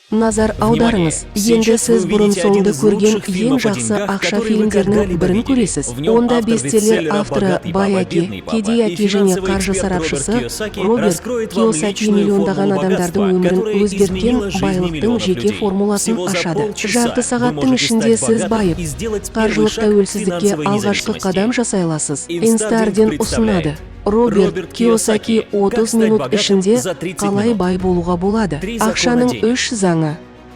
Назар аударыңыз. Енді сіз бұрын соңды көрген ең жақсы ақша фильмдерінің бірін көресіз. Онда бестселлер авторы, бай әке, кедей әке және қаржы сарапшысы Роберт Кийосаки миллиондаған адамдардың өмірін өзгерткен байлықтың жеке формуласын ашады. Жарты сағаттың ішінде сіз байып, қаржылық тәуелсіздікке алғашқы қадам жасай аласыз. Инстарден ұсынады. Роберт Кийосаки: 30 минут ішінде қалай бай болуға болады? Ақшаның үш заңы.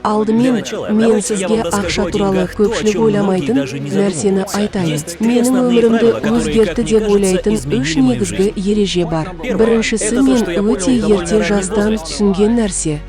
Алдымен мен сізге ақша туралы көпшілік ойламайтын нәрсені айтайын. Менің өмірімді өзгертті деп ойлайтын үш негізгі ереже бар. Біріншісі – мен өте ерте жастан түсінген нәрсе.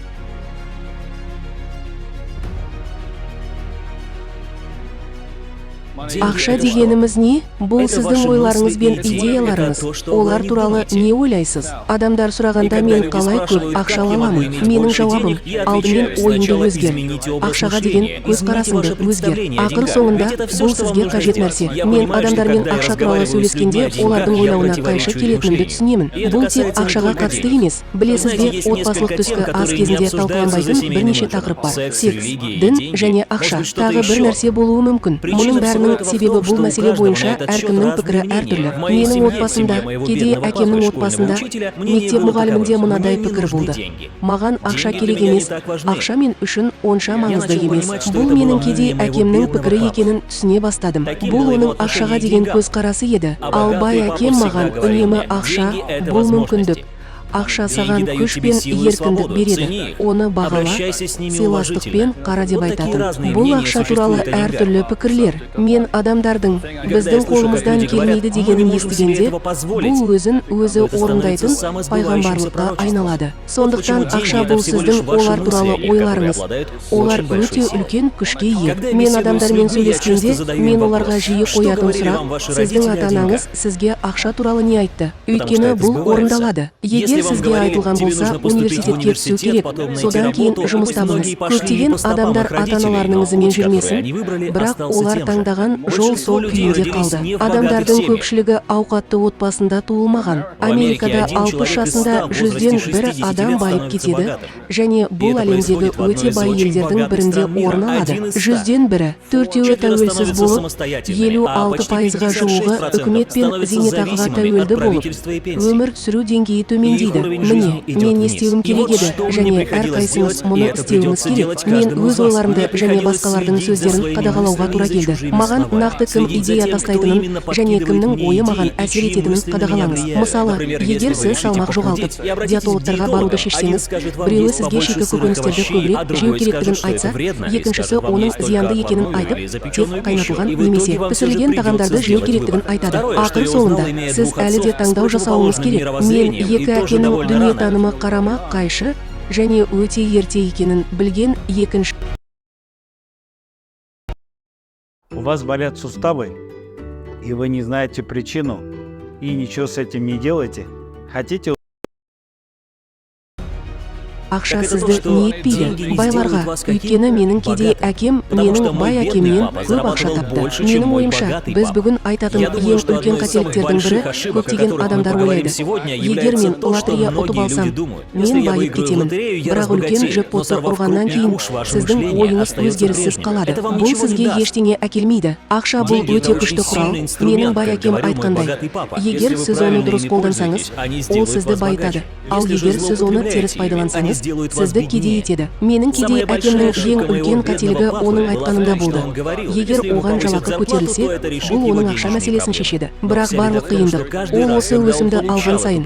Ақша дегеніміз не? Бұл сіздің ойларыңыз бен идеяларыңыз. Олар туралы не ойлайсыз? Адамдар сұрағанда, мен қалай көп ақша ала аламын, менің жауабым: алдымен ойыңды өзгерт, ақшаға деген көзқарасыңды өзгерт. Ақыр соңында бұл сізге қажет нәрсе. Мен адамдармен ақша туралы сөйлескенде, олардың ойлауына қайшы келетінімді түсінемін. Бұл тек ақшаға қатысты емес. Білесіз бе, отбасылық түскі ас кезінде талқыланбайтын бірнеше тақырып бар: секс, дін және ақша. Тағы бір нәрсе болуы мүмкін. Мұның бәрінің себебі – бұл мәселе бойынша әркімнің пікірі әртүрлі. Менің отбасымда, кедей әкемнің отбасында, мектеп мұғалімінде мынадай пікір болды: маған ақша керек емес, ақша мен үшін онша маңызды емес. Бұл менің кедей әкемнің пікірі екенін түсіне бастадым. Бұл оның ақшаға деген көзқарасы еді. Ал бай әкем маған үнемі: «Ақша – бұл мүмкіндік. Ақша саған күш пен еркіндік береді, оны бағала, сыйластықпен қара», – деп айтатын. Бұл ақша туралы әртүрлі пікірлер. Мен адамдардың «біздің қолымыздан келмейді» дегенін естігенде, бұл өзін өзі орындайтын пайғамбарлыққа айналады. Сондықтан ақша – бұл сіздің олар туралы ойларыңыз. Олар өте үлкен күшке ие. Мен адамдармен сөйлескенде, мен оларға жиі қоятын сұрақ: сіздің ата анаңыз сізге ақша туралы не айтты? Өйткені бұл орындалады. Егер сізге айтылған болса, университетке түсу керек, содан кейін жұмыс табыңыз. Көптеген адамдар ата аналарының ізімен жүрмесін, бірақ олар таңдаған жол сол күйінде қалды. Адамдардың көпшілігі ауқатты отбасында туылмаған. Америкада 60 жасында 1/1 адам байып кетеді және бұл әлемдегі өте бай елдердің бірінде орын алады. 1/1. Төртеуі тәуелсіз болып, 56%-ға жуығы үкімет пен зейнетақыға тәуелді болып, өмір сүру деңгейі төмендейді. Міне, мен не істеуім керек еді және әрқайсымыз мұны істеуіміз керек. Мен өз ойларымды және басқалардың сөздерін қадағалауға тура келді. Маған нақты кім идея тастайтынын және кімнің ойы маған әсер ететінін қадағалаңыз. Мысалы, егер сіз салмақ жоғалтып, диетологтарға баруды шешсеңіз, біреуі сізге шикі көкөністерді көбірек жеу керектігін айтса, екіншісі оның зиянды екенін айтып, тек қайнатылған немесе пісірілген тағамдарды жеу керектігін айтады. Ақыр соңында сіз әлі де таңдау жасауыңыз керек. Мен екі әкенің дүниетанымы қарама қайшы және өте ерте екенін білген екінші У вас болят суставы, и вы не знаете причину, и ничего с этим не делаете? Хотите Ақша сізді не етпейді байларға? Өйткені менің кедей әкем менің бай әкемнен көп ақша тапты. Менің ойымша, біз бүгін айтатын ең үлкен қателіктердің бірі – көптеген адамдар ойлайды: егер мен лотерея ұтып алсам, мен байып кетемін. Бірақ үлкен джекпотты ұрғаннан кейін сіздің ойыңыз өзгеріссіз қалады. Бұл сізге ештеңе әкелмейді. Ақша – бұл өте күшті құрал. Менің бай әкем айтқандай, егер сіз оны дұрыс қолдансаңыз, ол сізді байытады, ал егер сіз оны теріс пайдалансаңыз, сізді кедей етеді. Менің кедей әкемнің ең үлкен қателігі оның айтқанында болды: егер оған жалақы көтерілсе, бұл оның ақша мәселесін шешеді. Бірақ барлық қиындық – ол осы өсімді алған сайын,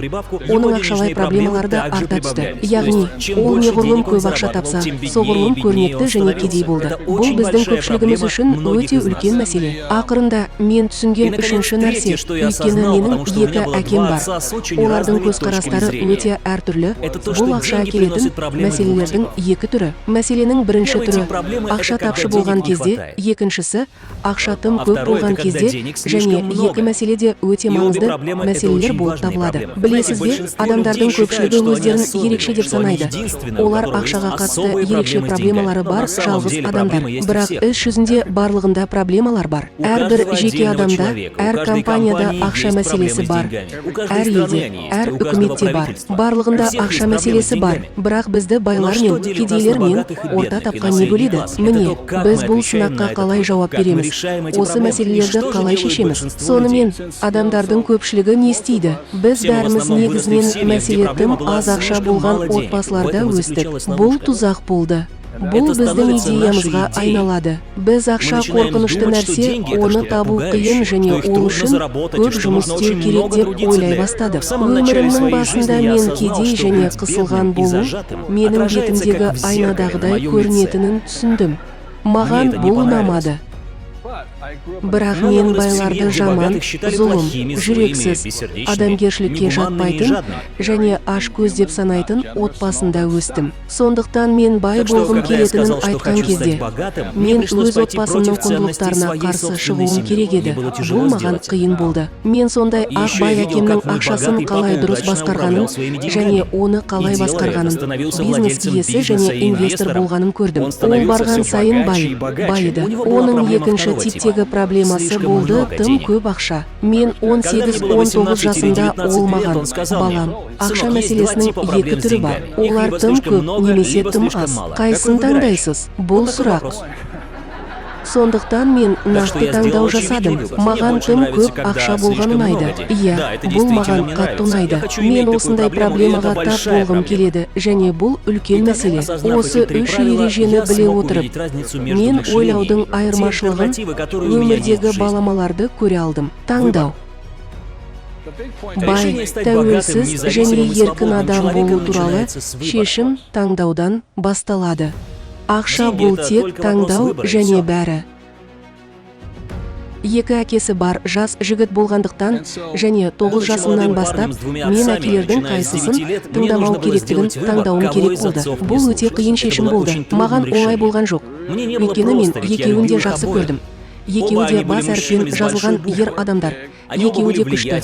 оның ақшалай проблемалары да арта түсті. Яғни ол неғұрлым көп ақша тапса, соғұрлым көрнекті және кедей болды. Бұл біздің көпшілігіміз үшін өте үлкен мәселе. Ақырында мен түсінген үшінші нәрсе: өйткені менің екі әкем бар, олардың көзқарастары өте әртүрлі, бұл ақша әкелетін мәселелердің екі түрі. Мәселенің бірінші түрі – ақша тапшы болған кезде, екіншісі – ақша тым көп болған кезде. Және екі мәселе де өте маңызды мәселелер болып табылады. Білесіз бе, адамдардың көпшілігі өздерін ерекше деп санайды. Олар ақшаға қатысты ерекше проблемалары бар жалғыз адамдар. Бірақ іс жүзінде барлығында проблемалар бар. Әрбір жеке адамда, әр компанияда ақша мәселесі бар, әр елде, әр үкіметте бар. Барлығында ақша мәселесі бар. Бірақ Бірақ бізді байлар мен кедейлер мен орта тапқа не бөледі? Міне, біз бұл сынаққа қалай жауап береміз? Осы мәселелерді қалай шешеміз? Сонымен, адамдардың көпшілігі не істейді? Біз бәріміз негізінен мәселе тым аз ақша болған отбасыларда өстік. Бұл тұзақ болды. Бұл біздің идеямызға айналады. Біз ақша қорқынышты нәрсе, оны табу қиын және ол үшін көп жұмыс істеу керек деп ойлай бастадық. Өмірімнің басында мен кедей және қысылған болу менің бетімдегі айнадағыдай көрінетінін түсіндім. Маған бұл ұнамады. Бірақ мен байларды жаман, зұлым, жүрексіз, адамгершілікке жатпайтын және ашкөз деп санайтын отбасында өстім. Сондықтан мен бай болғым келетінін айтқан кезде, мен өз отбасымның құндылықтарына қарсы шығуым керек еді. Бұл маған қиын болды. Мен сондай ақ бай әкемнің ақшасын қалай дұрыс басқарғанын және оны қалай басқарғанын, бизнес иесі және инвестор болғанын көрдім. Ол барған сайын байып, байыды. Оның екінші типтегі проблемасы болды тым көп ақша. Мен 18-19 жасымда ол маған: «Балам, ақша мәселесінің екі түрі бар. Олар тым көп немесе тым аз. Қайсысын таңдайсыз?» Бұл сұрақ. Сондықтан мен нақты таңдау жасадым. Маған тым көп ақша болған ұнайды. Иә, бұл маған қатты ұнайды. Мен осындай проблемаға тап болғым келеді және бұл үлкен мәселе. Осы үш ережені біле отырып, мен ойлаудың айырмашылығын, өмірдегі баламаларды көре алдым. Таңдау. Бай, тәуелсіз және еркін адам болу туралы шешім таңдаудан басталады. Ақша бұл тек таңдау және бәрі. Екі әкесі бар жас жігіт болғандықтан және 9 жасымнан бастап мен әкелердің қайсысын тыңдамау керектігін таңдауым керек болды. Бұл өте қиын шешім болды. Маған оңай болған жоқ. Өйткені мен екеуін де жақсы көрдім. Екеуі де бас әріппен жазылған ер адамдар. Екеуі де күшті,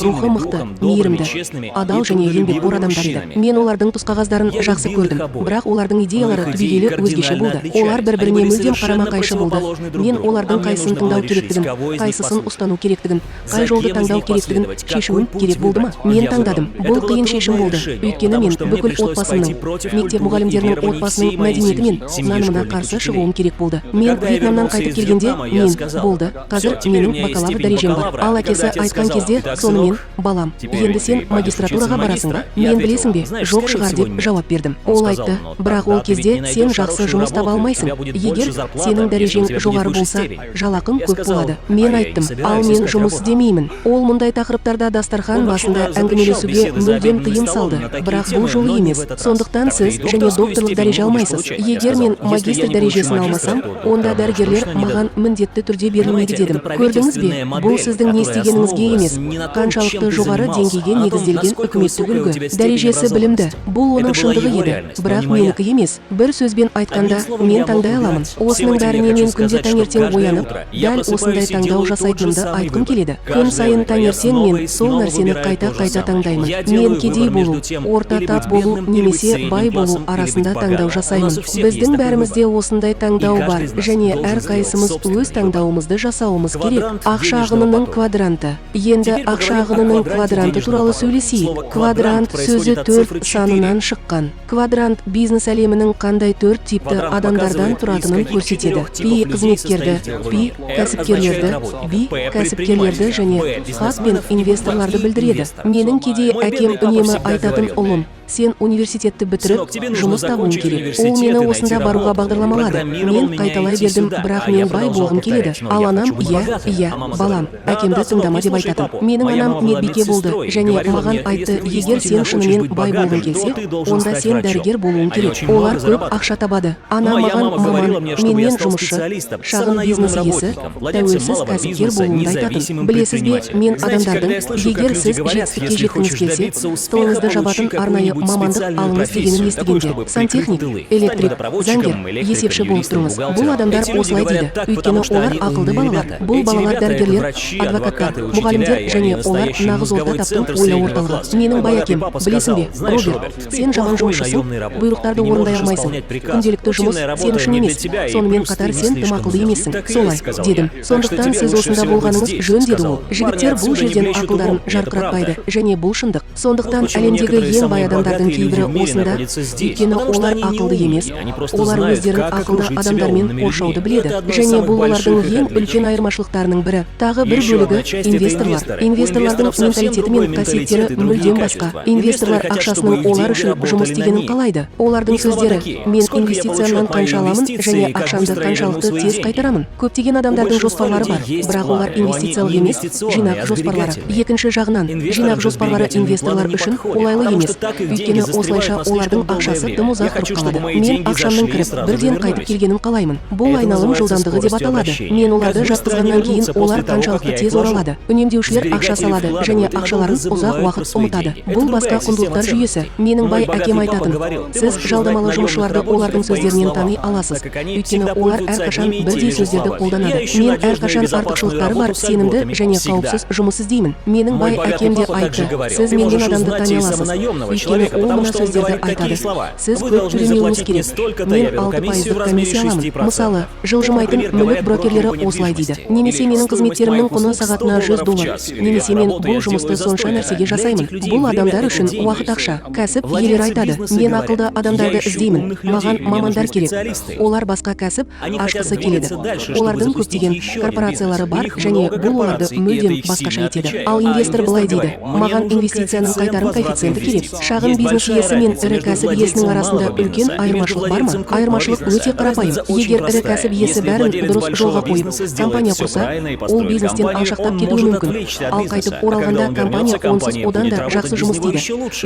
рухы мықты, мейірімді, адал және еңбекқор адамдар еді. Мен олардың тұсқағаздарын жақсы көрдім, бірақ олардың идеялары түбегейлі өзгеше болды. Олар бір-біріне мүлдем қарама-қайшы болды. Мен олардың қайсысын тыңдау керектігін, қайсысын ұстану керектігін, қай жолды таңдау керектігін шешуім керек болды ма? Мен таңдадым. Бұл қиын шешім болды. Өйткені мен бүкіл отбасымның, мектеп мұғалімдерінің, отбасының мәдениеті мен нанымына қарсы шығуым керек болды. Мен Вьетнамнан қайтып келгенде мен болды, қазір менің бакалавр дәрежем бар. Ал әкесі айтқан кезде: «Сонымен, балам, енді сен магистратураға барасың ба?» Мен: «Білесің бе, жоқ шығар», – деп жауап бердім. Ол айтты: «Бірақ ол кезде сен жақсы жұмыс таба алмайсың. Егер сенің дәрежең жоғары болса, жалақың көп болады». Мен айттым: «Ал мен жұмыс істемеймін». Ол мұндай тақырыптарда дастархан басында әңгімелесуге мүлдем тыйым салды, бірақ бұл жолы емес. «Сондықтан сіз және докторлық дәреже алмайсыз». «Егер мен магистр дәрежесін алмасам, онда дәрігерлер маған міндетті түрде берілмейді», – дедім. Көрдіңіз бе, бұл сіздің не істегеніңізге емес, қаншалықты жоғары деңгейге негізделген үкіметтік үлгі. Дәрежесі білімді. Бұл оның шындығы еді, бірақ менікі емес. Бір сөзбен айтқанда, мен таңдай аламын. Осының бәріне мен күнде таңертең оянып, дәл осындай таңдау жасайтынымды айтқым келеді. Күн сайын таңертең мен сол нәрсені қайта-қайта таңдаймын. Мен кедей болу, орта тап болу немесе бай болу арасында таңдау жасаймын. Біздің бәрімізде осындай таңдау бар және әрқайсымыз өз таңдауымызды жасауымыз керек. Ақша ағынының квадранты. Енді ақша ағынының квадранты туралы сөйлесейік. Квадрант сөзі төрт санынан шыққан. Квадрант бизнес әлемінің қандай төрт типті адамдардан тұратынын көрсетеді. Пи қызметкерді, Пи кәсіпкерлерді, Би кәсіпкерлерді және Хат пен инвесторларды білдіреді. Менің кедей әкем үнемі айтатын: «Ұлым, сен университетті бітіріп, жұмыс табуың керек». Ол мені осында баруға бағдарламалады. Мен қайталай бердім: «Бірақ мен бай болғым келеді». Ал анам: «Иә, иә, балам, әкемді тыңдама», – деп айтатын. Менің анам медбике болды және маған айтты: «Егер сен шынымен бай болғың келсе, онда сен дәрігер болуың керек, олар көп ақша табады». Анам маған маман, менен жұмысшы, шағын бизнес иесі, тәуелсіз кәсіпкер болуымды айтатын. Білесіз бе, мен адамдардың «Егер сіз жетістікке жеткіңіз келсе, тылыңызды жабатын арнайы мамандық алыңыз» дегенін естігенде, сантехник, электрик, заңгер, есепші болып тұрыңыз. Бұл адамдар осылай дейді, өйткені олар ақылды балалар. Бұл балалар дәрігерлер, адвокаттар, мұғалімдер және олар нағыз орта таптың ойлау орталығы. Менің бай әкем: «Білесің бе, Роберт, сен жаман жұмысшысың, бұйрықтарды орындай алмайсың, күнделікті жұмыс сен үшін емес, сонымен қатар сен тым ақылды емессің». «Солай», – дедім. «Сондықтан сіз осында болғаныңыз жөн», – деді ол. Жігіттер бұл жерден ақылдарын жарқыратпайды және бұл шындық. Сондықтан әлемдегі ең бай адамдардың адамдардың кейбірі осында, өйткені олар ақылды емес, олар өздерін ақылды адамдармен қоршауды біледі. Және бұл олардың ең үлкен айырмашылықтарының бірі. Тағы бір бөлігі – инвесторлар. Инвесторлардың менталитеті мен қасиеттері мүлдем басқа. Инвесторлар ақшасының олар үшін жұмыс істегенін қалайды. Олардың сөздері: «Мен инвестициямнан қанша аламын және ақшамды қаншалықты тез қайтарамын?» Көптеген адамдардың жоспарлары бар, бірақ олар инвестициялық емес, жинақ жоспарлары. Екінші жағынан, жинақ жоспарлары инвесторлар үшін қолайлы емес, өйткені осылайша олардың ақшасы тым ұзақ тұрып қалады. Мен ақшамның кіріп, бірден қайтып келгенін қалаймын. Бұл айналым жылдамдығы деп аталады. Мен оларды жатқызғаннан кейін олар қаншалықты тез оралады. Үнемдеушілер ақша салады және ақшаларын ұзақ уақыт ұмытады. Бұл басқа құндылықтар жүйесі. Менің бай әкем айтатын: «Сіз жалдамалы жұмысшыларды олардың сөздерінен тани аласыз, өйткені олар әрқашан бірдей сөздерді қолданады». Мен әрқашан артықшылықтары бар сенімді және қауіпсіз жұмыс іздеймін. Менің бай әкем де айтты: «Сіз менен адамды тани аласыз, өйткені ол мына сөздерді айтады: сіз көп төлемеуіңіз керек, мен 6 пайыздық комиссия аламын». Мысалы, жылжымайтын мүлік брокерлері осылай дейді. Немесе менің қызметтерімнің құны сағатына 100 доллар. Немесе мен бұл жұмысты сонша нәрсеге жасаймын. Бұл адамдар үшін уақыт ақша. Кәсіп иелері айтады: «Мен ақылды адамдарды іздеймін, маған мамандар керек». Олар басқа кәсіп ашқысы келеді. Олардың көптеген корпорациялары бар және бұл оларды мүлдем басқаша етеді. Ал инвестор былай дейді: «Маған инвестицияның қайтарым коэффициенті керек». Шағын бизнес иесі мен ірі кәсіп иесінің арасында үлкен айырмашылық бар ма? Айырмашылық өте қарапайым. Егер ірі кәсіп иесі бәрін дұрыс жолға қойып, компания құрса, ол бизнестен алшақтап кетуі мүмкін. Ал қайтып оралғанда компания онсыз одан да жақсы жұмыс істейді,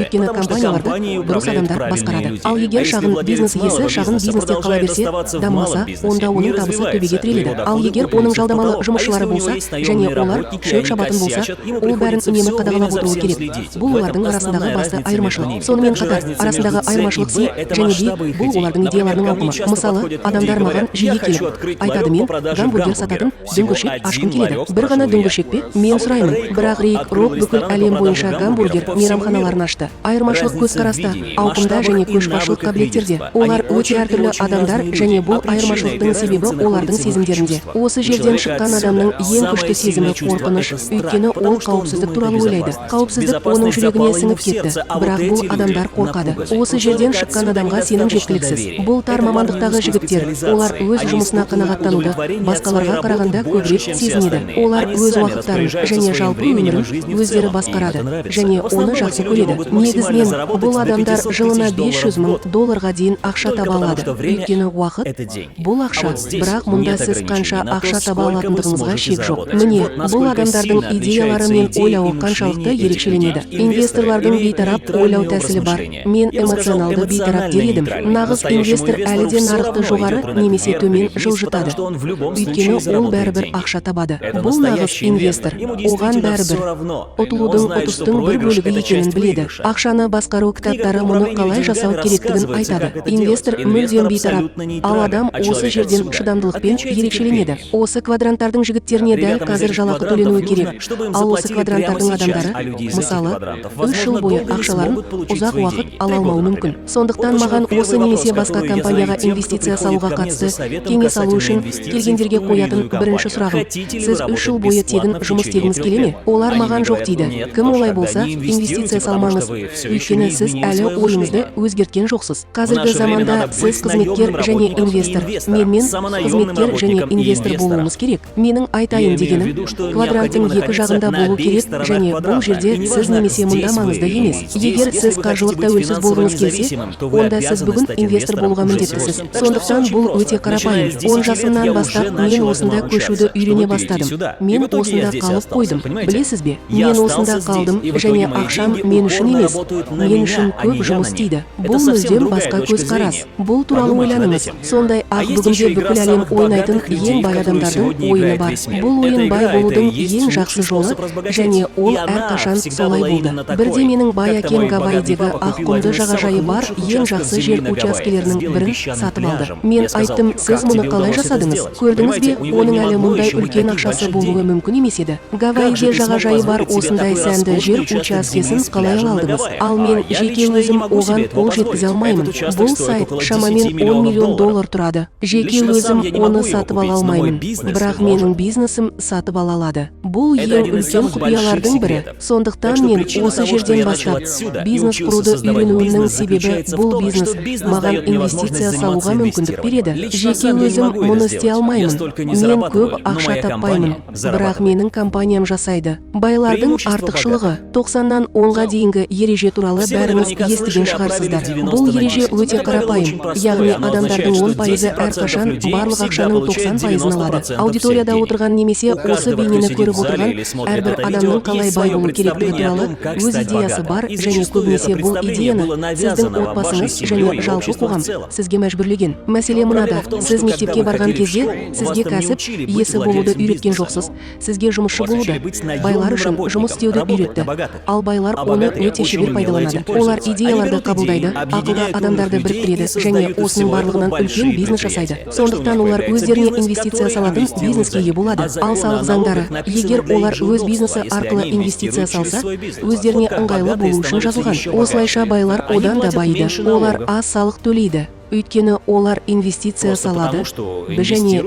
өйткені компанияларды дұрыс адамдар басқарады. Ал егер шағын бизнес иесі шағын бизнесте қала берсе, дамымаса, онда оның табысы төбеге тіреледі. Ал егер оның жалдамалы жұмысшылары болса және олар шөп шабатын болса, ол бәрін үнемі қадағалап отыруы керек. Бұл олардың арасындағы басты айырмашылық. Сонымен қатар арасындағы айырмашылық С және Б. Бұл олардың идеяларының ауқымы. Мысалы, адамдар маған жиі келіп айтады: «Мен гамбургер сататын дүңгіршек ашқым келеді». «Бір ғана дүңгіршек пе?» – мен сұраймын. Бірақ Рейк Рок бүкіл әлем бойынша гамбургер мейрамханаларын ашты. Айырмашылық көзқараста, ауқымда және көшбасшылық қабілеттерде. Олар өте әртүрлі адамдар және бұл айырмашылықтың себебі олардың сезімдерінде. Осы жерден шыққан адамның ең күшті сезімі – қорқыныш, өйткені ол қауіпсіздік туралы ойлайды. Қауіпсіздік оның жүрегіне сіңіп кетті. Бірақ бұл адамдар қорқады. Осы жерден шыққан адамға сенім жеткіліксіз. Бұл тар мамандықтағы жігіттер. Олар өз жұмысына қанағаттануды басқаларға қарағанда көбірек сезінеді. Олар өз уақыттарын және жалпы өмірін өздері басқарады және оны жақсы көреді. Негізінен бұл адамдар жылына 500 мың долларға дейін ақша таба алады, өйткені уақыт – бұл ақша. Бірақ мұнда сіз қанша ақша таба алатындығыңызға шек жоқ. Міне, бұл адамдардың идеялары мен ойлауы қаншалықты ерекшеленеді. Инвесторлардың бейтарап ойлау тәсілі бар. Мен эмоционалды бейтарап дер едім. Нағыз инвестор әлі де нарықты жоғары немесе төмен жылжытады, өйткені ол бәрібір ақша табады. Бұл нағыз инвестор. Оған бәрібір, ұтылудың ұтыстың бір бөлігі екенін біледі. Ақшаны басқару кітаптары мұны қалай жасау керектігін айтады. Инвестор мүлдем бейтарап, ал адам осы жерден шыдамдылықпен ерекшеленеді. Осы квадранттардың жігіттеріне дәл қазір жалақы төленуі керек. Ал осы квадранттардың адамдары, мысалы, 3 жыл бойы ақшаларын ұзақ уақыт ала алмауы мүмкін. Сондықтан маған осы немесе басқа компанияға инвестиция салуға қатысты кеңес алу үшін келгендерге қоятын бірінші сұрағым: «Сіз 3 жыл бойы тегін жұмыс істегіңіз келе ме?» Олар маған жоқ дейді. Кім олай болса, инвестиция салмаңыз, өйткені сіз әлі ойыңызды өзгерткен жоқсыз. Қазіргі заманда сіз қызметкер және инвестор. Менімен қызметкер және инвестор болуымыз керек. Менің айтайын дегенім, квадранттың екі жағында болу керек және бұл жерде сіз немесе мұнда маңызды емес. Егер сіз қаржылық тәуелсіз болғыңыз келсе, онда сіз бүгін инвестор болуға міндеттісіз. Сондықтан бұл өте қарапайым. 10 жасымнан бастап мен осында көшуді үйрене бастадым. Мен осында қалып қойдым, білесіз бе? Мен осында қалдым және ақшам мен үшін емес, мен үшін көп жұмыс істейді. Бұл мүлдем басқа көзқарас. Бұл туралы ойланыңыз. Сондай ақ бүгінде бүкіл әлем ойнайтын ең бай адамдардың ойыны бар. Бұл ойын – бай болудың ең жақсы жолы және ол әрқашан солай болды. Бірде менің бай әкем Гавайидегі ақ құмды жағажайы бар ең жақсы жер учаскелерінің бірін сатып алды. Мен айттым: «Сіз мұны қалай жасадыңыз?» Көрдіңіз бе, оның әлі мұндай үлкен ақшасы болуы мүмкін емес еді. Гавайиде жағажайы бар осындай сәнді жер учаскесін қалай ала алдыңыз? Ал мен жеке өзім оған қол жеткізе алмаймын. Бұл сайт шамамен 10 миллион доллар тұрады. Жеке өзім оны сатып ала алмаймын, бірақ менің бизнесім сатып ала алады. Бұл ең үлкен құпиялардың бірі. Сондықтан мен осы жерден бастап бизнес Бизнес құруды үйренуімнің себебі бұл бизнес маған инвестиция салуға мүмкіндік береді. Жеке өзім мұны істей алмаймын. Мен көп ақша таппаймын, бірақ менің компаниям жасайды. Байлардың артықшылығы. 90-нан 10-ға дейінгі ереже туралы бәріңіз естіген шығарсыздар. Бұл ереже өте қарапайым, яғни адамдардың 10%-ы әрқашан барлық ақшаның 90%-ын алады. Аудиторияда отырған немесе осы бейнені көріп отырған әрбір адамның қалай бай болу керектігі туралы өз идеясы бар және көбінесе бұл идеяны сіздің отбасыңыз және жалпы қоғам сізге мәжбүрлеген. Мәселе мынада: сіз мектепке барған кезде сізге кәсіп иесі болуды үйреткен жоқсыз, сізге жұмысшы болуды, байлар үшін жұмыс істеуді үйретті. Ал байлар оны өте шебер пайдаланады. Олар идеяларды қабылдайды, ақылды адамдарды біріктіреді және осының барлығынан үлкен бизнес жасайды. Сондықтан олар өздеріне инвестиция салатын бизнеске ие болады. Ал салық заңдары, егер олар өз бизнесі арқылы инвестиция салса, өздеріне ыңғайлы болу үшін жазылған. Осылайша байлар одан да байиды. Олар аз салық төлейді, өйткені олар инвестиция салады. Б және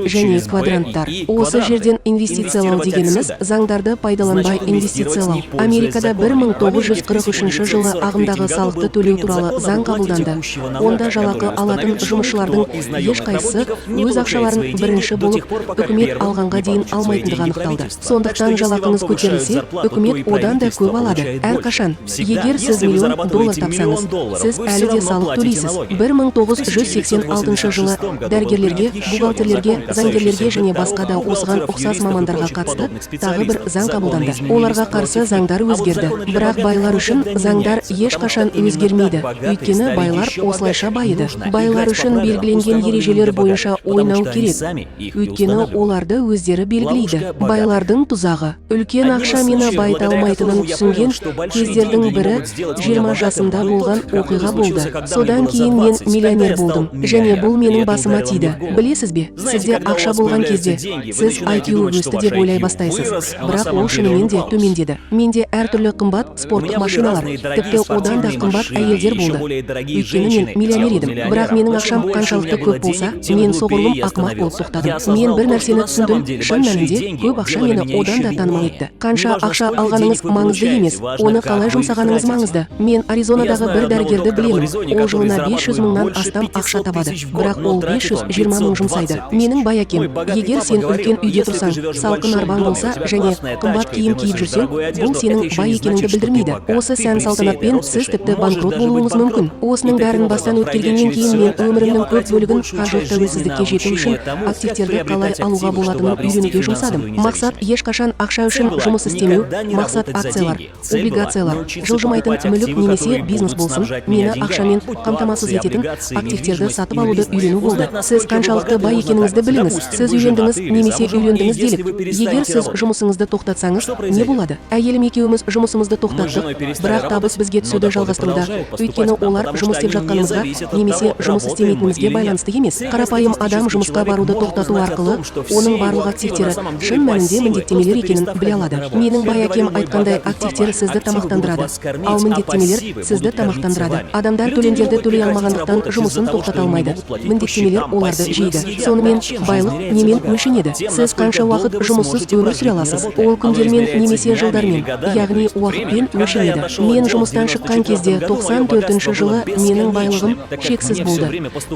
квадранттар. Осы жерден инвестициялау дегеніміз заңдарды пайдаланбай инвестициялау. Америкада 1943 жылы ағымдағы салықты төлеу туралы заң қабылданды. Онда жалақы алатын жұмысшылардың ешқайсысы өз ақшаларын бірінші болып үкімет алғанға дейін алмайтындығы анықталды. Сондықтан жалақыңыз көтерілсе, үкімет одан да көп алады әрқашан. Егер сіз миллион доллар тапсаңыз, сіз әлі де салық төлейсіз. 1986 жылы дәрігерлерге, бухгалтерлерге, заңгерлерге және басқа да осыған ұқсас мамандарға қатысты тағы бір заң қабылданды. Оларға қарсы заңдар өзгерді. Бірақ байлар үшін заңдар ешқашан өзгермейді, өйткені байлар осылайша байыды. Байлар үшін белгіленген ережелер бойынша ойнау керек, өйткені оларды өздері белгілейді. Байлардың тұзағы. Үлкен ақша мені байыта алмайтынын түсінген кездердің бірі 20 жасымда болған оқиға болды. Содан кейін мен миллионер болдым және бұл менің басыма тиді. Білесіз бе, сізде ақша болған кезде сіз IQ өсті деп ойлай бастайсыз, бірақ ол шынымен де төмендеді. Менде әртүрлі қымбат спорттық машиналар, тіпті одан да қымбат әйелдер болды, өйткені мен миллионер едім. Бірақ менің ақшам қаншалықты көп болса, мен соғұрлым ақымақ болып тоқтадым. Мен бір нәрсені түсіндім: шын мәнінде көп ақша мені одан да танымал етті. Қанша ақша алғаныңыз маңызды емес, оны қалай жұмсағаныңыз маңызды. Мен Аризонадағы бір дәрігерді білемін. Ол жылына 500 мыңнан астам ақша табады, бірақ ол 520 мың жұмсайды. Менің бай әкем: «Егер сен үлкен үйде тұрсаң, салқын арбаң болса және қымбат киім киіп жүрсең, бұл сенің бай екеніңді білдірмейді. Осы сән салтанатпен сіз тіпті банкрот болуыңыз мүмкін». Осының бәрін бастан өткергеннен кейін мен өмірімнің көп бөлігін қаржылық тәуелсіздікке жету үшін активтерді қалай алуға болатынын үйренуге жұмсадым. Мақсат ешқашан ақша үшін жұмыс істемеу. Мақсат акциялар, облигациялар, жылжымайтын мүлік немесе бизнес болсын, мені ақшамен қамтамасыз ететін активтерді сатып алуды үйрену болды. Сіз қаншалықты бай екеніңізді біліңіз. Сіз үйлендіңіз немесе үйлендіңіз делік. Егер сіз жұмысыңызды тоқтатсаңыз, не болады? Әйелім екеуміз жұмысымызды тоқтаттық, бірақ табыс бізге түсуді жалғастыруда, өйткені олар жұмыс істеп жатқанымызға немесе жұмыс істемейтінімізге байланысты емес. Қарапайым адам жұмысқа баруды тоқтату арқылы оның барлық активтері шын мәнінде міндеттемелер екенін біле алады. Менің бай әкем айтқандай, активтер сізді тамақтандырады, ал міндеттемелер сізді тамақтандырады. Адамдар төлемдерді төлей алмағандықтан жұмысын тоқтата алмайды, міндеттемелер оларды жейді. Сонымен, байлық немен өлшенеді? Сіз қанша уақыт жұмыссыз өмір сүре аласыз? Ол күндермен немесе жылдармен, яғни уақытпен өлшенеді. Мен жұмыстан шыққан кезде, 94 жылы, менің байлығым шексіз болды,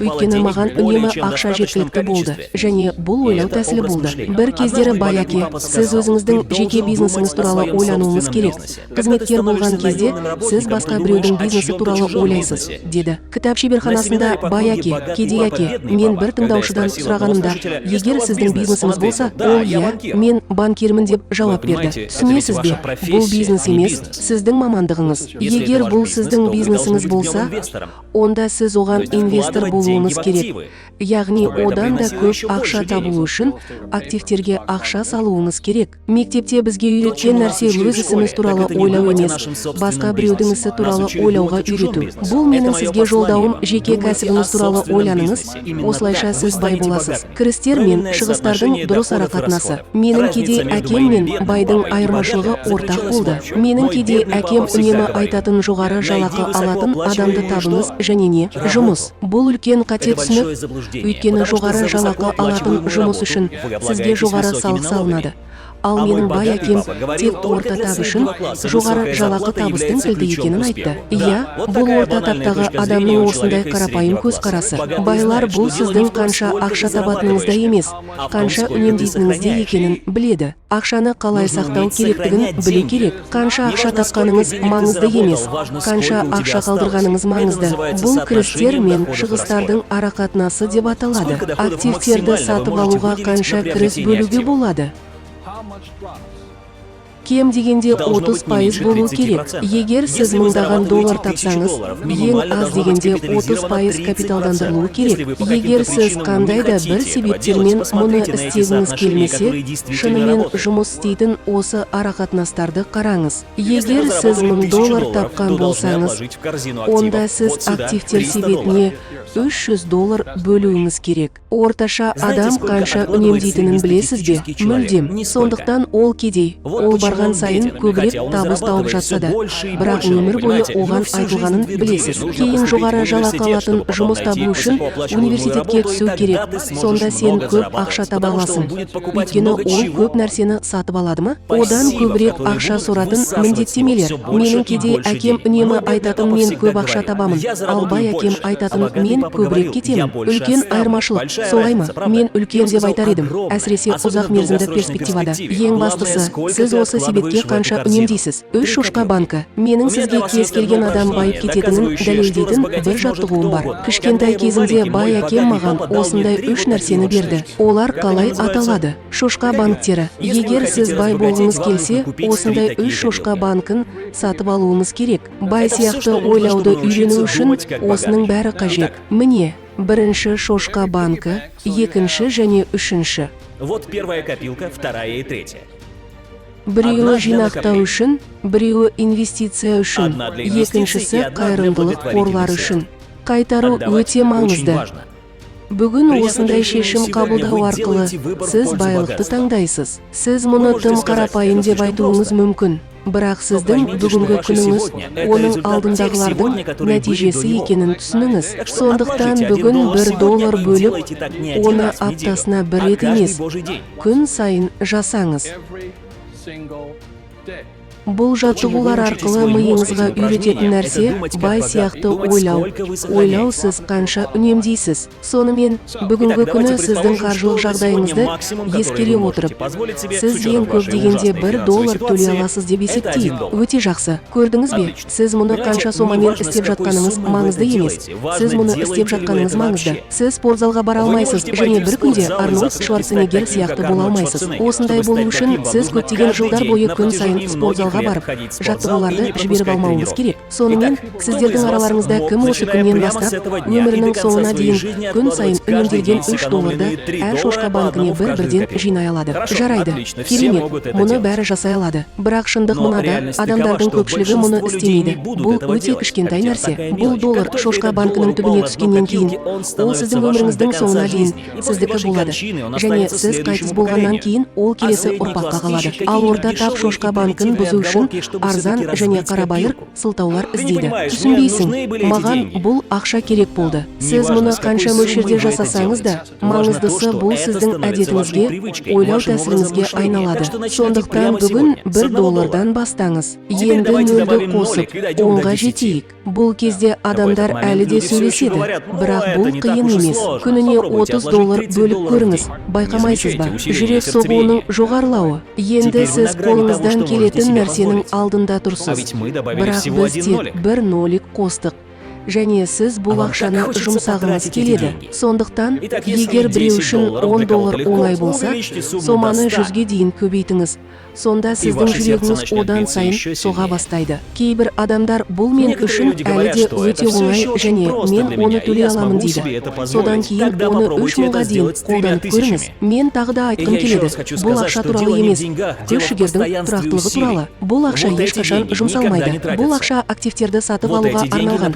өйткені маған үнемі ақша жеткілікті болды және бұл ойлау тәсілі болды. Бір кездері бай әке: «Сіз өзіңіздің жеке бизнесіңіз туралы ойлануыңыз керек. Қызметкер болған кезде сіз басқа біреудің бизнесі туралы ойлайсыз», – деді. Кітап шеберханасында «Бай әке, кедей әке» мен бір тыңдаушыдан сұрағанымда: «Егер сіздің бизнесіңіз болса», ол «Иә, мен банкирмін» деп жауап берді. Түсінесіз бе, бұл бизнес емес, сіздің мамандығыңыз. Егер бұл сіздің бизнесіңіз болса, онда сіз оған инвестор болуыңыз керек, яғни одан да көп ақша табу үшін активтерге ақша салуыңыз керек. Мектепте бізге үйреткен нәрсе өз ісіміз туралы ойлау емес, басқа біреудің ісі туралы ойлауға үйрету. Бұл менің сізге жолдауым: жеке кәсібіңіз туралы ойланыңыз, осылайша сіз бай боласыз. Кірістер мен шығыстардың дұрыс арақатынасы. Менің кедей әкем мен байдың айырмашылығы ортақ болды. Менің кедей әкем үнемі айтатын: жоғары жалақы алатын адамды табыңыз және не жұмыс. Бұл үлкен қате түсінік, өйткені жоғары жалақы алатын жұмыс үшін сізге жоғары салық салынады. Ал менің бай әкем тек орта тап үшін жоғары жалақы табыстың кілті екенін айтты. Иә, бұл орта таптағы адамның осындай қарапайым көзқарасы. Байлар бұл сіздің қанша ақша табатыныңызда емес, қанша үнемдейтініңізде екенін біледі. Ақшаны қалай сақтау керектігін білу керек. Қанша ақша тапқаныңыз маңызды емес, қанша ақша қалдырғаныңыз маңызды. Бұл кірістер мен шығыстардың арақатынасы деп аталады. Активтерді сатып алуға қанша кіріс бөлуге болады? Кем дегенде 30% болу керек. Егер сіз мыңдаған доллар тапсаңыз, ең аз дегенде 30% капиталдандырылуы керек. Егер сіз қандай да бір себептермен мұны істегіңіз келмесе, шынымен жұмыс істейтін осы арақатынастарды қараңыз. Егер сіз 1000 доллар тапқан болсаңыз, онда сіз активтер себетіне 300 доллар бөлуіңіз керек. Орташа адам қанша үнемдейтінін білесіз бе? Мүлдем. Сондықтан ол кедей. Ол барған сайын көбірек табыс тауып жатса да, бірақ өмір бойы оған айтылғанын білесіз: кейін жоғары жалақы алатын жұмыс табу үшін университетке түсу керек, сонда сен көп ақша таба аласың. Өйткені ол көп нәрсені сатып алады ма? Одан көбірек ақша соратын міндеттемелер. Менің кедей әкем үнемі айтатын: «Мен көп ақша табамын», ал бай әкем айтатын: «Мен көбірек кетемін». Үлкен айырмашылық, солай ма? Мен үлкен деп айтар едім, әсіресе ұзақ мерзімді перспективада. Ең бастысы, сіз осы себетке қанша үнемдейсіз? Үш шошқа банкі. Менің сізге кез келген адам байып кететінін дәлелдейтін бір жаттығуым бар. Кішкентай кезімде бай әкем маған осындай үш нәрсені берді. Олар қалай аталады? Шошқа банктері. Егер сіз бай болғыңыз келсе, осындай үш шошқа банкін сатып алуыңыз керек. Бай сияқты ойлауды үйрену үшін осының бәрі қажет. Міне, бірінші шошқа банкі, екінші және үшінші. Вот первая копилка, вторая и третья. Біреуі жинақтау үшін, біреуі инвестиция үшін, екіншісі қайырымдылық қорлары үшін. Қайтару өте маңызды. Бүгін осындай шешім қабылдау арқылы сіз байлықты таңдайсыз. Сіз мұны тым қарапайым деп айтуыңыз мүмкін, бірақ сіздің бүгінгі күніңіз оның алдындағылардың нәтижесі екенін түсініңіз. Сондықтан бүгін 1 доллар бөліп, оны аптасына бір рет емес, күн сайын жасаңыз. Бұл жаттығулар арқылы миыңызға үйрететін нәрсе – бай сияқты ойлау. Ойлау, сіз қанша үнемдейсіз. Сонымен, бүгінгі күні сіздің қаржылық жағдайыңызды ескере отырып, сіз ең көп дегенде 1 доллар төлей аласыз деп есептейік. Өте жақсы. Көрдіңіз бе? Сіз мұны қанша сомамен істеп жатқаныңыз маңызды емес. Сіз мұны істеп жатқаныңыз маңызды. Сіз спортзалға бара алмайсыз және бір күнде Арнольд Шварценеггер сияқты бола алмайсыз. Осындай болу үшін сіз көптеген жылдар бойы күн сайын спортзалға барып, жаттығуларды жіберіп алмауыңыз керек. Сонымен, сіздердің араларыңызда кім осы күннен бастап өмірінің соңына дейін күн сайын үнемделген 3 долларды әр шошқа банкіне бір бірден жинай алады? Жарайды, керемет, мұны бәрі жасай алады. Бірақ шындық мынада: адамдардың көпшілігі мұны істемейді. Бұл өте кішкентай нәрсе. Бұл доллар шошқа банкінің түбіне түскеннен кейін, ол сіздің өміріңіздің соңына дейін сіздікі болады және сіз қайтыс болғаннан кейін ол келесі ұрпаққа қалады. Ал орта тап шошқа банкін бұзу үшін арзан және қарабайыр сылтаулар іздейді. Түсінбейсің, маған бұл ақша керек болды. Сіз мұны қанша мөлшерде жасасаңыз да, маңыздысы, бұл сіздің әдетіңізге, ойлау тәсіліңізге айналады. Сондықтан бүгін 1 доллардан бастаңыз. Енді нөлді қосып, 10-ға жетейік. Бұл кезде адамдар әлі де сөйлеседі, бірақ бұл қиын емес. Күніне 30 доллар бөліп көріңіз. Байқамайсыз ба, жүрек соғуының жоғарылауы? Енді сіз қолыңыздан келетін нәрсенің алдында тұрсыз. Бірақ біз тек бір нолик қостық және сіз бұл ақшаны жұмсағыңыз келеді. Сондықтан егер біреу үшін 10 доллар оңай болса, соманы 100-ге дейін көбейтіңіз. Сонда сіздің жүрегіңіз одан сайын соға бастайды. Кейбір адамдар: «Бұл мен үшін әлі де өте оңай және мен оны төлей аламын», – дейді. Содан кейін оны 3000-ға дейін қолданып көріңіз. Мен тағы да айтқым келеді: бұл ақша туралы емес, күш жігердің тұрақтылығы туралы. Бұл ақша ешқашан жұмсалмайды. Бұл ақша активтерді сатып алуға арналған.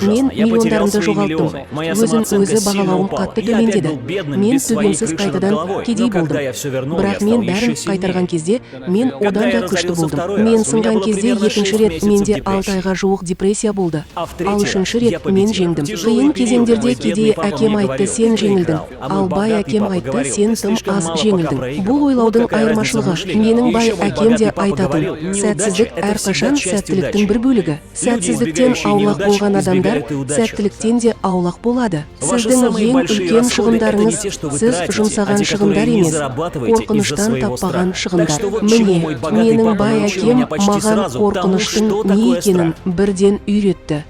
Мен миллиондарымды жоғалттым. Өзін өзі бағалауым қатты төмендеді. Мен төбемсіз қайтадан кедей болдым. Бірақ мен бәрін қайтарған кезде, мен одан да күшті болдым. Мен сынған кезде екінші рет менде 6 айға жуық депрессия болды. Ал үшінші рет мен жеңдім. Қиын кезеңдерде кедей әкем айтты: «Сен жеңілдің», ал бай әкем айтты: «Сен тым аз жеңілдің». Бұл ойлаудың айырмашылығы. Менің бай әкем де айтатын: «Сәтсіздік әрқашан сәттіліктің бір бөлігі». Сәтсіздіктен аулақ болған адамдар сәттіліктен де аулақ болады. Сіздің ең үлкен шығындарыңыз — сіз жұмсаған шығындар емес, қорқыныштан таппаған шығындар. Міне, менің бай әкем маған қорқыныштың не екенін бірден үйретті.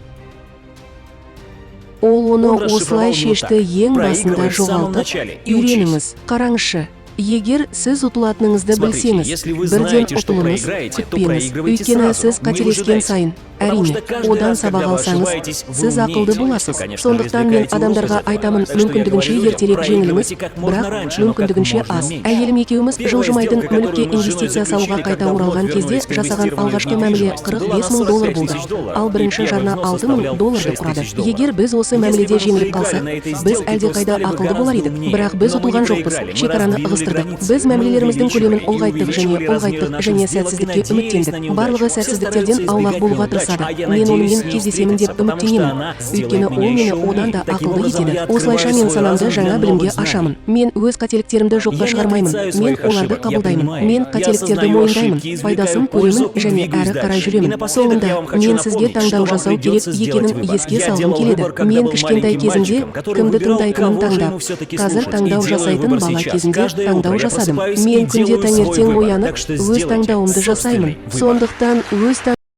Ол оны Он расшифровал осылай его шешті: так: ең басында «Проигрывай в самом жоғалтып, начале и учись». үйреніңіз. Қараңызшы, егер сіз ұтылатыныңызды Смотрите, білсеңіз, если вы бірден знаете, что ұтылыңыз, проиграете, то күтпеңіз. проигрывайте Өйткені сразу, сіз не қателескен выжидайте. сайын, Потому әрине, что каждый одан раз, сабақ когда вы алсаңыз, ошибаетесь, вы сіз ақылды умнеете. боласыз. Что, конечно же, Сондықтан мен извлекаете урок из адамдарға этого. айтамын: Так что я мүмкіндігінше говорю людям, ертерек жеңіліңіз, проигрывайте как можно бірақ раньше, но как мүмкіндігінше можно аз. меньше. Әйелім екеуміз Первая жылжымайтын сделка, которую мүлікке мы с женой инвестиция салуға заключили, қайта когда вновь оралған кезде вернулись к жасаған инвестированию в алғашқы мәміле недвижимость, была 45 на мың доллар 45 болды, тысяч долларов, ал и бірінші первый жарна взнос 6 мың составлял долларды 6 құрады. тысяч долларов. Егер біз осы Если бы мәміледе мы жеңіліп проиграли қалсақ, на этой біз сделке, то әлдеқайда стали бы ақылды гораздо болар едік. умнее. Бірақ біз Но мы не ұтылған жоқпыз, проиграли, мы шекараны раздвинули ығыстырдық. границы, Біз мы мәмілелеріміздің көлемін увеличивали и ұлғайттық және увеличивали размеры ұлғайттық наших және сделок и сәтсіздікке надеялись на үміттендік. неудачу. Барлығы Все сәтсіздіктерден стараются аулақ избегать болуға неудач, тырысады. а я Мен онымен надеюсь с ней кездесемін деп встретиться, потому что үміттенемін, она өйткені сделает ол меня мені еще одан да умнее. Таким ақылды образом, етеді. я Осылайша открываю мен свой санамды разум для жаңа білімге новых знаний. ашамын. Мен өз қателіктерімді жоққа Я не шығармаймын, отрицаю мен своих оларды ошибок, я қабылдаймын. принимаю Мен их. Я қателіктерді осознаю мойындаймын, ошибки, извлекаю пайдасын пользу көремін и және двигаюсь әрі қарай дальше. И жүремін. напоследок Соңында я вам хочу мен сізге напомнить, таңдау что вам жасау керек придется сделать екенін выбор. еске Я салғым делал келеді. выбор, когда Мен был кішкентай маленьким кезімде мальчиком, который кімді выбирал, тыңдайтынын кого же таңдап, ему все-таки қазір слушать. И таңдау делаю жасайтын выбор бала сейчас. кезімде Каждое таңдау утро я жасадым. просыпаюсь и Мен күнде делаю свой таңертең выбор. оянып, Так что өз сделайте таңдауымды жасаймын. собственный выбор. Сондықтан өз